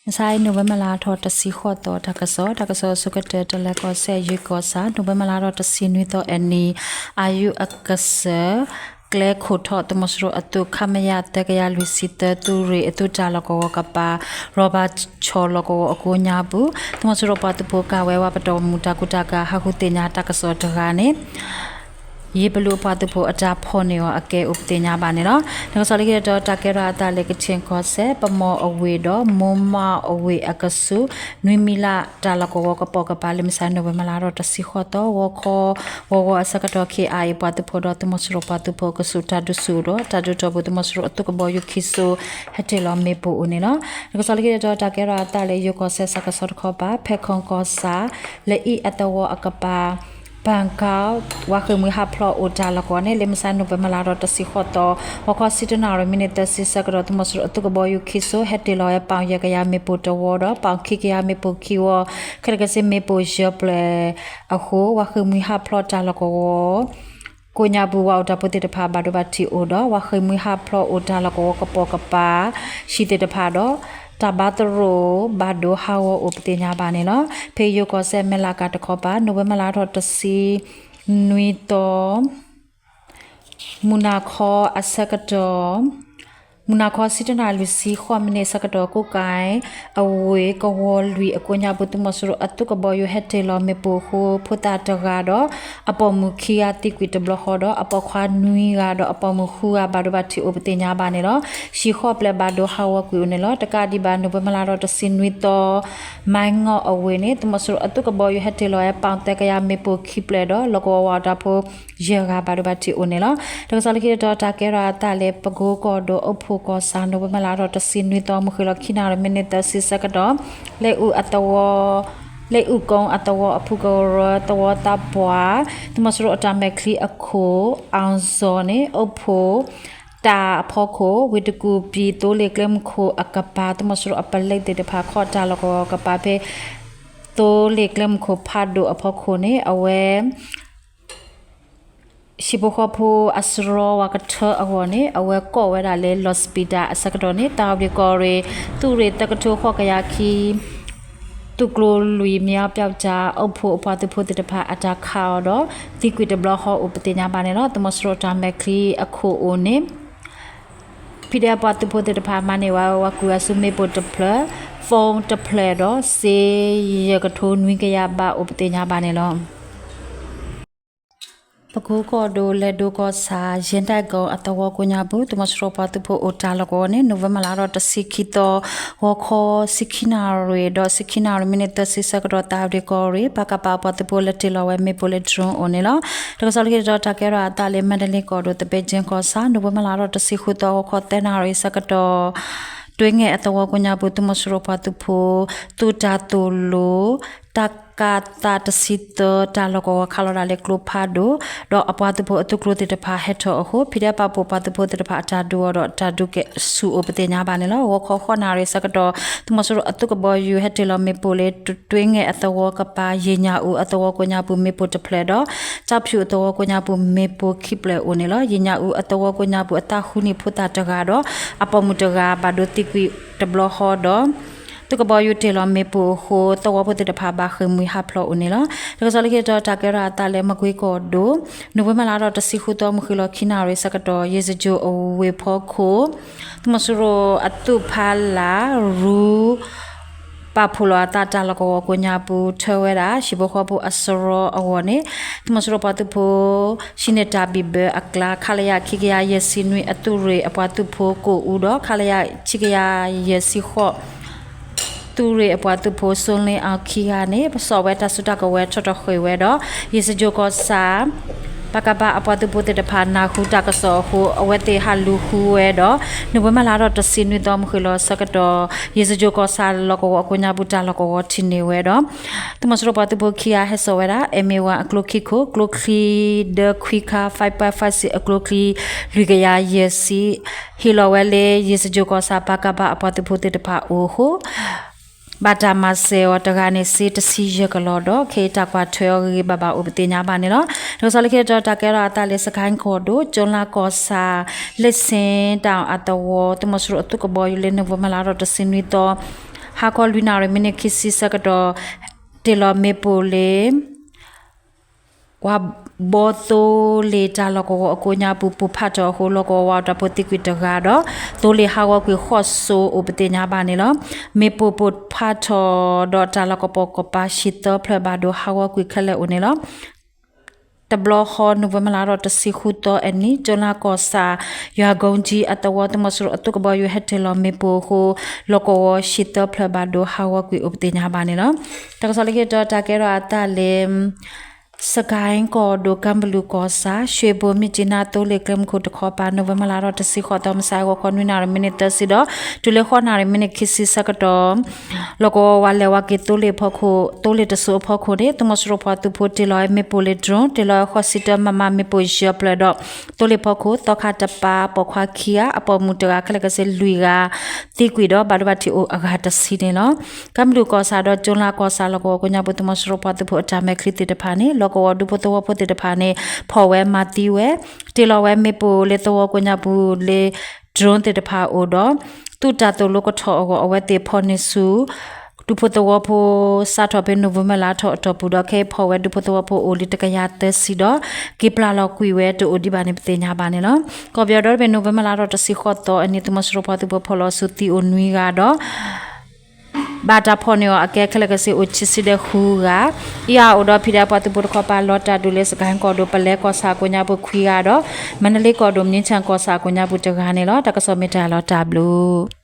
မုၢ်ဆါအံၤ နိၣ်ဝ့ဘၢၣ်လါထီၣ်တဆံဃိးသီ တၢ်ကစီၣ်, တၢ်ကစီၣ်အဆိကတၢၢ် တလဲၤကီၢ်စဲၣ် ယ့ၢ်ကီၢ်ဆၣ် နိၣ်ဝ့ဘၢၣ်လါထီၣ်တဆံနွံသီအနံၤ အယူၢ်အကစၢၢ် ကျဲခိၣ်ထီၣ် သုးမီၤစိရိၤအသုး ခမရ သၢကယၤလွံၢ်ဆံသၢ သုးရ့ၣ်အသုးတၢ်လီၢ်ကဝီၤကပၤ ရီၣ်ဘၣ်ဆီၣ်လီၢ်ကဝီၤအကိးညါပူၤ သုးမီၤစိရိၤပှၤသုးဖိကၤဝဲဝဲပတီၢ်မုၢ် တၢ်ကူတၢ်ကၤဟးဃုသ့ၣ်ညါတၢ်ကစီၣ်တဂၤန့ၣ် ယ့ၣ်ပလူးအပှၤသုးဖိအတၢ်ဖီၣ်န့ၢ်အီၤအကဲအိၣ်ပသ့ၣ်ညါဘၣ်န့ၣ်လီၤ. တၢ်ကစီၣ်လၢခံတတီၤ တၢ်ကဲထီၣ်အသးလၢ ကခ့ၣ်ကီၢ်စဲၣ် ပမီၢ်အဝ့ၢ်ဒီး မိၢ်မၢ်အဝ့ၢ်အကဆူး နွံမံလးတၢ်လီၢ်ကဝီၤကပိာ်ကပၤ လၢမုၢ်ဆါ နိၣ်ဝ့ဘၢၣ်လါထီၣ်တဆံဃိးသီ ဂီၤခီ ဂီၤဂီၤအဆၢကတီၢ် ခ့ၣ်အါအံၤ ပှၤသုးဖိဒီး သုးမီၤစိရိၤပှၤသုးဖိကစူးတၢ်ဒုးဆူၣ်ဒီး တၢ်ဒုးတီၢ်ပူၤ သုးမီၤစိရိၤအသုးကဘီယူၤခံစိၤ ဟဲတ့ၢ်လီၤမ့ၣ်ပိၢ်အိၣ်န့ၣ်လီၤ. တၢ်ကစီၣ်လၢခံတတီၤ တၢ်ကဲထီၣ်အသးလၢ ယ့ၣ်ကီၢ်စဲၣ် ဆၣ်ကဆီတခီပၤ ဖဲခီကီၢ်ဆၣ် လၢအံၤအသဝီအကပၤ ပၣ်ကီ ဝါဃ့ၢ်မှံဟးဖျိးအိၣ်တၢ်လီၢ်ကဝီၤန့ၣ် လၢမုၢ်ဆါ နိၣ်ဝ့ဘၢၣ်လါထီၣ်တဆံဃိးသီ ဂီၤခီဆံတၢနၣ်ရံၣ် မံးနံးသၢဆံဆၢကတီၢ် သုးမီၤစိရိၤအသုးကဘီယူၤခံစိၤ ဟဲတ့ၢ်လီၤဝဲပၣ်ယဲၢ်ကယၤမ့ၣ်ပိၢ်တဝီဒီး ပၣ်ခံကယၤမ့ၣ်ပိၢ်ခံဝီ ခဲလၢာ်ခဲဆ့မ့ၣ်ပိၢ်ယဲၢ်ဖျၢၣ်အဃိ ဝါဃ့ၢ်မှံဟးဖျိးတၢ်လီၢ်ကဝီၤ ကိးညါပူၤ ဝးအိၣ်တၢ်ဖိသ့ၣ်တဖၣ်ဘၣ်ဒိဘၣ်ထံးအိၣ်ဒီး ဝါဃ့ၢ်မှံဟးဖျိးအိၣ်တၢ်လီၢ်ကဝီၤကပိာ်ကပၤ ဟံၣ်သ့ၣ်တဖၣ်ဒီး တၢ်ဘါသရိာ်ဘၣ်ဒိဟးဂီၤအိၣ်ပသ့ၣ်ညါဘၣ်န့ၣ်လီၤ. ဖဲယ့ၣ်ကီၢ်စဲၣ် မဲၢ်လးကၤတခီပၤ နိၣ်ဝ့ဘၢၣ်လါထီၣ်တဆံနွံသီ မုၢ်နၤခီအဆၢကတီၢ် မုၢ်နၤခီဆံတၢနၣ်ရံၣ်လွံၢ်ဆံဃိးမံးနံးအဆၢကတီၢ် ကိးကဲအဝ့ၢ်ကဝီၤလွံၢ်အကိးညါပူၤ သုးမီၤစိရိၤအသုးကဘီယူၤဟဲတ့ၢ်လီၤမ့ၣ်ပိၢ်အဃိ ဖိသၣ်တဂၤဒီး အပိာ်မုၣ်ခံဂၤသံကွံာ်တဘျီဃီဒီး အပိာ်ခွါနွံဂၤဒီး အပိာ်မုၣ်ဃုဂၤဘၣ်ဒိဘၣ်ထံးအိၣ်ပသ့ၣ်ညါဘၣ်န့ၣ်လီၤ. ဟံၣ်ဃိးဖျၢၣ်ဘၣ်ဒိဟးဂီၤကွံာ်အိၣ်န့ၣ်လီၤ. တကးဒံးဘၣ် နိၣ်ဝ့ဘၢၣ်လါထီၣ်တဆံနွံသီ မၢ်ငီၢ်အဝ့ၢ်န့ၣ် သုးမီၤစိရိၤအသုးကဘီယူၤဟဲတ့ၢ်လီၤဝဲပၣ်သၢကယၤမ့ၣ်ပိၢ်ခံဖျၢၣ်ဒီး လီၢ်ကဝီၤဝးအိၣ်တၢ်ဖိ ယဲၢ်ဂၤဘၣ်ဒိဘၣ်ထံးအိၣ်န့ၣ်လီၤ. တၢ်ကစီၣ်လၢခံတတီၤ တၢ်ကဲထီၣ်အသးလၢ ပကိကီၢ်ဒိၣ် အိၣ်ဖှိၣ်ကီၢ်ဆၣ် နိၣ်ဝ့ဘၢၣ်လါထီၣ်တဆံနွံသီ မုၢ်ဃ့ၢ်လီၤခံနၣ်ရံၣ် မံးနံးသၢဆံဆၢကတီၢ် လ့ၣ်အူၣ်အသဝီ လ့ၣ်အူၣ်ကိအသဝီအဖုကရၢသဝီသးပှၢ် သုးမီၤစိရိၤအတၢ်မဲာ်ချံအခိၣ် အၣ်စီၤန့ၣ် အိၣ်ဖှိၣ်တၢ်အဖီခိၣ် ဝ့ၢ်တကူၣ်ပံၤ သိလ့ၣ်ကျဲမုၢ်ခိၣ်အကပၤ သုးမီၤစိရိၤအပလဲသ့ၣ်တဖၣ် ခီတၢ်လီၢ်ကဝီၤကပၤဖဲ သိလ့ၣ်ကျဲမုၢ်ခိၣ်ဖးဒိၣ်အဖီခိၣ်န့ၣ် အဝဲ ဟံၣ်ဖိဃီဖိအစရီဝၤကထၢအဂီၢ်န့ၣ် အဝဲကိးဝဲဒၣ်လၢ လီၢ်စပံးတၢ်အဆၢကတီၢ်န့ၣ် တၢ်အိၣ်ဘှံးကီၢ်ရ့ၣ် သုးရ့ၣ်သၢကထိဃိးကယၤခံ သုးကျိၤလွံၢ် မၠၣ်ပၠၣ်တၢ် အိၣ်ဖှိၣ်အပှၤသုးဖိသ့ၣ်တဖၣ်အတၢ်ခးအီၤဒီး သံကွံာ်တဘျီဃီအိၣ်ပသ့ၣ်ညါဘၣ်န့ၣ်လီၤ. သုးမီၤစိရိၤတၢ်မဲာ်ချံအခိၣ်အိၣ်န့ၣ် ဖံးဒဲးအပှၤသုးဖိသ့ၣ်တဖၣ် မၤန့ၢ်ဝဲဝၤကွံာ်အစုမ့ၣ်ပိၢ်တဖျၢၣ် phone တဖျၢၣ်ဒီး စ့ယဲၢ်ကထိနွံကယၤဘၣ်အိၣ်ပသ့ၣ်ညါဘၣ်န့ၣ်လီၤ. ပကိကီၢ်ဒိၣ် လဲၤဒိကီၢ်ဆၣ် ယဲၢ်ဒၣ်ကိၣ်အသဝီကိးညါပူၤ သုးမီၤစိရိၤပှၤသုးဖိအိၣ်တၢ်လီၢ်ကဝီၤန့ၣ် နိၣ်ဝ့ဘၢၣ်လါထီၣ်တဆံခံသီ ဂီၤခီဆံခံနၣ်ရံၣ်ဒီး ဆံခံနၣ်ရံၣ်မံးနံးသၢဆံဆၢကတီၢ် တၢ်အိၣ်ဘှံးကီၢ်ရ့ၣ် ပကဖ အပှၤသုးဖိလဲၤတ့ၢ်လီၤဝဲမ့ၣ်ပိၢ်လၢ drone အိၣ်န့ၣ်လီၤ. တၢ်ကစီၣ်လၢခံတတီၤ တၢ်ကဲထီၣ်အသးလၢ မါဒလ့ကီၢ်ဒိၣ် သဘဲကၠ့ကီၢ်ဆၣ် နိၣ်ဝ့ဘၢၣ်လါထီၣ်တဆံဃုသီ ဂီၤခီသၢနၣ်ရံၣ်ဆၢကတီၢ် တွ့ငဲၢ်အသဝီကိးညါပူၤ သုးမီၤစိရိၤပှၤသုးဖိ သုးတၢ်သိၣ်လိ တၢ်ကးသးတဆံသၢ တၢ်လီၢ်ကဝီၤခးလီၤဒၣ်လၢကျိဖးဒိၣ် ဒီးအပှၤသုးဖိအသုးကျိၤသ့ၣ်တဖၣ်ဟဲထီၣ်အဃိ ဖံးဒဲးပာ်ဖှိၣ်ပှၤသုးဖိသ့ၣ်တဖၣ်အတၢ်ဒုးအီၤဒီးတၢ်ဒုးကဲဆူၣ်အိၣ်ပသ့ၣ်ညါဘၣ်န့ၣ်လီၤ. ဂီၤခီဃိးနၣ်ရံၣ်ဆၢကတီၢ် သုးမီၤစိရိၤအသုးကဘီယူၤဟဲတ့ၢ်လီၤမ့ၣ်ပိၢ်လၢ တွ့ငဲၢ်အသဝီကပၤ ယ့ၣ်ညၣ်အူအသဝီကိးညါပူၤမ့ၣ်ပိၢ်တဖျၢၣ်ဒီး ကၠီဖၠူၣ်အသဝီကိးညါပူၤမ့ၣ်ပိၢ်ခံဖျၢၣ်အိၣ်န့ၣ်လီၤ. ယ့ၣ်ညၣ်အူအသဝီကိးညါပူၤအသးဃုနံၣ်ဖိသၣ်တဂၤဒီး အပိာ်မုၣ်တဂၤဘၣ်ဒိသံကွံာ်တဘျီဃီဒီး သုးကဘီယူၤတ့ၢ်လီၤမ့ၣ်ပိၢ်အဃိ သဝီဖိသ့ၣ်တဖၣ်ဘၣ်ဃ့ၢ်မှံဟးဖျိးအိၣ်န့ၣ်လီၤ. တၢ်ကစီၣ်လၢခံတတီၤ တၢ်ကဲထီၣ်အသးလၢမကွ့ကီၢ်ဒိၣ် နိၣ်ဝ့ဘၢၣ်လါထီၣ်တဆံဃုသီ မုၢ်ဃ့ၢ်လီၤခံနၣ်ရံၣ်ဆၢကတီၢ် ယ့ၣ်စကြိၣ်အဝ့ၢ်ဖီခိၣ် သုးမီၤစိရိၤအသုးဖးလၢ် ရူ ပာ်ဖှိၣ်လီၤအသးတၢ်လီၢ်ကဝီၤကိးညါပူၤ ထၢဝဲဒၣ် ဟံၣ်ဖိဃီဖိအစရီအဂီၢ်န့ၣ် သုးမီၤစိရိၤပှၤသုးဖိ ဟံးန့ၢ်တၢ်ဘံၣ်ဘၢအကျါ ခလရ ခံကယၤယဲၢ်ဆံနွံ အသုးရ့ၣ်အပှၤသုးဖိကိၣ်အူဒီး ခလရ ခံကယၤယဲၢ်ဆံဃိး သုးရ့ၣ်အပှၤသုးဖိ စိလ့အီၤခံဂၤန့ၣ် ပစိာ်ဝဲတၢ်စုတၢ်ကဝဲၤထီၣ်ထီၣ်ဃ့ၢ်ဝဲဒီး ယ့ၣ်စကြိၣ်ကီၢ်ဆၣ် ပကဖ အပှၤသုးဖိသ့ၣ်တဖၣ် နၢ်ဟူတၢ်ကစီၣ်အဃိ အဝဲသ့ၣ်ဟးလူၤဃုဝဲဒီး နိၣ်ဝ့ဘၢၣ်လါထီၣ်တဆံနွံသီ မုၢ်ဃ့ၢ်လီၤဆၢကတီၢ် ယ့ၣ်စကြိၣ်ကီၢ်ဆၣ်လီၢ်ကဝီၤအကိးညါပူၤ တၢ်လီၢ်ကဝီၤထံၣ်န့ၢ်ဝဲဒီး သုးမီၤစိရိၤပှၤသုးဖိခံဂၤဟဲစိာ်ဝဲဒၣ် အ့ၣ်မ့ၢ်ဝါအကျိခံခိၣ် ကျိချံဒၢခွံခါ five point five six အကျိချံ လွံၢ်ကယၤယဲၢ်ဆံ ဟ့ၣ်လီၤဝဲလၢ ယ့ၣ်စကြိၣ်ကီၢ်ဆၣ် ပကဖ အပှၤသုးဖိသ့ၣ်တဖၣ်အအိၣ်အဃိ ဘၣ်တၢ်မၤစၢၤအီၤတဂၤန့ၣ် စ့တဆံယဲၢ်ကလီဒီး ခဲအံၤတၢ်ကွၢ်ထွဲအီၤဂ့ၤဂ့ၤဘၣ်ဘၣ်အိၣ်ပသ့ၣ်ညါဘၣ်န့ၣ်လီၤ. တၢ်ကစီၣ်လၢခံတတီၤ တၢ်ကဲထီၣ်အသးလၢ စကဲၣ်ကီၢ်ဒိၣ် ကၠိလါကီၢ်ဆၣ် လ့ၣ်ဆ့တၢ်အသဝီ သုးမီၤစိရိၤအသုးကဘီယူၤလၢ နိၣ်ဝ့ဘၢၣ်လါထီၣ်တဆံနွံသီ ဟါခီလွံၢ်နၣ်ရံၣ်မံးနံးခံဆံဆၢကတီၢ် တ့ၢ်လီၤမ့ၣ်ပိၢ်လၢ ဝါဘီသိလ့ၣ်တၢ်လီၢ်ကဝီၤအကိးညါပူၤ ပိၢ်ဖးထီၣ်အဃိ လီၢ်ကဝီၤဝးတၢ်ဖိသံကွံာ်တဂၤဒီး သိလ့ၣ်ဟးဂီၤကွံာ်ဃိးစိအိၣ်ပသ့ၣ်ညါဘၣ်န့ၣ်လီၤ. မ့ၣ်ပိၢ်ပိၢ်ဖးထီၣ်ဒီးတၢ်လီၢ်ကပိာ်ကပၤ ဟံၣ်သၢဖျၢၣ်ဘၣ်ဒိဟးဂီၤကွံာ်ခဲလၢာ်အိၣ်န့ၣ်လီၤ. တဘျီဃီ နိၣ်ဝ့ဘၢၣ်လါထီၣ်တဆံဃုသီအနံၤ ကၠိလါကီၢ်ဆၣ် ယွၤကိကၠံအသဝီ သုးမီၤစိရိၤအသုးကဘီယူၤဟဲတ့ၢ်လီၤမ့ၣ်ပိၢ်အဃိ လီၢ်ကဝီၤဟံၣ်သၢဖျၢၣ်ဘၣ်ဒိဟးဂီၤကွံာ်အိၣ်ပသ့ၣ်ညါဘၣ်န့ၣ်လီၤ. တၢ်ကစီၣ်လၢခံတီၤ တၢ်ကဲထီၣ်အသးလၢ စကဲၣ်ကီၢ်ဒိၣ် ကၢ်ဘလူးကီၢ်ဆၣ် ရွှ့ၣ်ဘိမ့ၢ်ကၠံနါသိလ့ၣ်ကျဲမုၢ်ခိၣ်တခီပၤ နိၣ်ဝ့ဘၢၣ်လါထီၣ်တဆံဃိးသီ မုၢ်ဆါအဂီၤခီနွံနၣ်ရံၣ်မံးနံးသၢဆံဒီး တုၤလၢဃိးနၣ်ရံၣ်မံးနံးခံဆံဆၢကတီၢ် လီၢ်ကဝီၤဝးလဲၤဝးက့ၤသိလ့ၣ်အဖီခိၣ် သိလ့ၣ်တစိၤအဖီခိၣ်န့ၣ် သုးမီၤစိရိၤပှၤသုးဖိတ့ၢ်လီၤဝဲမ့ၣ်ပိၢ်လၢ drone တ့ၢ်လီၤဝဲဃိးဆံတၢ မမ မ့ၣ်ပိၢ်ယဲၢ်ဖျၢၣ်ဒီး သိလ့ၣ်ဖီခိၣ် သီခါတပၤ ပိာ်ခွါခံဂၤ အပိာ်မုၣ်တဂၤ ခဲလၢာ်ခဲဆ့လွံၢ်ဂၤ သံကွံာ်ဒီး ဘၣ်ဒိဘၣ်ထံးအိၣ်အဂၤတဆံန့ၣ်လီၤ. ကၢ်ဘလူးကီၢ်ဆၣ်ဒီးကၠိလါကီၢ်ဆၣ် လီၢ်ကဝီၤကိးညါပူၤ သုးမီၤစိရိၤပှၤသုးဖိအတၢ်မဲာ်ချံသ့ၣ်တဖၣ်န့ၣ် လီၢ်ကဝီၤဒူဖိသဝီဖိသ့ၣ်တဖၣ်န့ၣ် ဖီၣ်ဝဲမၤသံဝဲ တ့ၢ်လီၤဝဲမ့ၣ်ပိၢ်လၢသဝီကိးညါပူၤလၢ drone သ့ၣ်တဖၣ်အအိၣ်ဒီး သုးတၢ်သိၣ်လိကထီၣ်အဂီၢ် အဝဲသ့ၣ်ဖီၣ်န့ၢ်ဆူ ဒူဖိသဝီဖိ စးထီၣ်ဖဲနိၣ်ဝ့ဘၢၣ်လါထီၣ်အတီၢ်ပူၤဒီး ခဲအံၤဖီၣ်ဝဲဒူဖိသဝီဖိအိၣ်လံတကယၤသၢဆံဒီး က့ၤပျၢ်လီၤကွံာ်ဝဲတအိၣ်ဒံးဘၣ်န့ၣ် ပသ့ၣ်ညါဘၣ်န့ၣ်လီၤ. ကီၢ်ပယီၤဒီတဘ့ၣ် နိၣ်ဝ့ဘၢၣ်လါထီၣ်တဆံဃိးသီအနံၤ သုးမီၤစိရိၤပှၤသုးဖိဖီၣ်လီၤဆူသံအိၣ်နွံဂၤဒီး ဘၣ်တၢ်ဖီၣ်န့ၢ်အီၤအကဲခဲလၢာ်ခဲဆ့အိၣ်ခံဆံဒီးဃုဂၤ, အံၤအအိၣ်ဒီး ဖံးဒဲး ပှၤသုးဖိတခီပၤလီၤတၢ်ဒုးလၢ စကဲၣ်ကီၢ်ဒိၣ်ပလဲကီၢ်ဆၣ်အကိးညါပူၤခွံဂၤဒီး မၣ်နလ့ကီၢ်ဒိၣ် မြင်းခြံကီၢ်ဆၣ်အကိးညါပူၤတဂၤန့ၣ်လီၤ. တၢ်ကစီၣ်မ့ၢ်တၢ်လီၤတၢ်ဘျုး